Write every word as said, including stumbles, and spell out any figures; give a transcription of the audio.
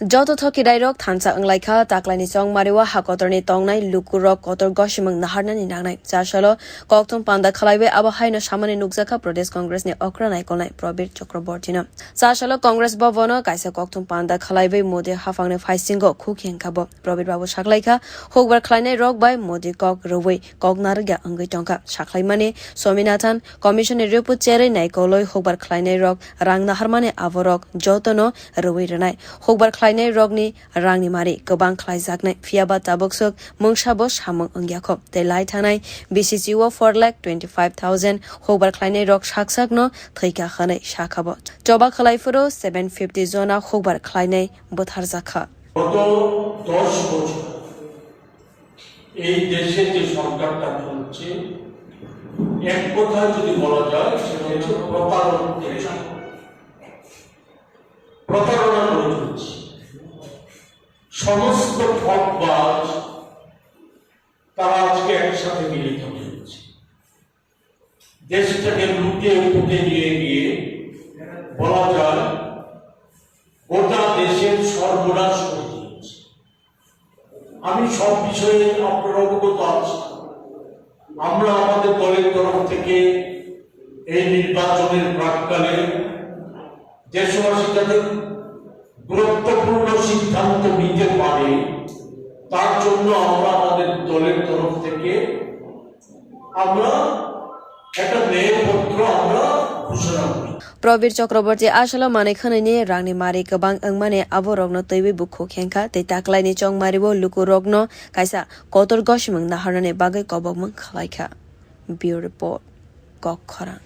Joto thokidairok thansa wnglaikha, taklaini chongmario ha kotorni tongnai lukurok kotor gosimung naharnani nangnai. Chasalo kokthum panda khlaiwi abo haino samani nukjakha Pradesh Congressni okra naikolnai Prabir Chakrabortino. Chasalo Congress Bhavan-o kaisa kokthum panda khlaiwi Modi haphangni phaisingo khuk hengkha bo. Prabir Babu saklaikha, hukbar khlainai rok bai Modi kok rwui kok narwkya wngwi tongkha. Saklaimani Swaminathan Commission-ni report cherwi naikolwi hukbar khlainai rok rang naharmani aborok jotono rwui rwnai. Hukbar khlainai rokni rangni mari kwbang khlaijaknai, phiyaba tabukswk mungsabo samung wngyakho. Tei lai thanai B C C o four lakh twenty five thousand hukbar khlainai rok saksakno thwikha hwnwi sakha bo. Choba khlai phuru seven fifty jona hukbar khlainai butharjakha. গত দশ বছর এই দেশে যে সরকারটা চলছে, এক কথায় যদি বলা যায়, সেটা হচ্ছে প্রতারক দেশ। প্রতারণা করে চলছে। সমস্ত ঠকবাজ তারা আজকে একসাথে মিলিত হয়েছে। দেশটাকে লুটে পুটে নিয়ে গিয়ে বলা যায় গোটা দেশের সর্বনাশ করে দিয়েছে। আমি সব বিষয়ে আপনারা অবগত আছি। আমরা আমাদের দলের তরফ থেকে এই নির্বাচনের প্রাক্কালে দেশবাসী যাতে গুরুত্বপূর্ণ সিদ্ধান্ত নিতে পারে, তার জন্য আমরা আমাদের দলের তরফ থেকে আমরা একটা ন্যায়পত্র আমরা ঘোষণা করি। Prabir Chakraborty asalo manwi khwnwini rangni mari kwbang wngmani aborokno twiwi bukhuk hengkha tei taklaini chongmario lukurokno kaisa kotor gosimung naharnani bagwi kobokmung khlaikha. Bureau Report, Kok Khorang.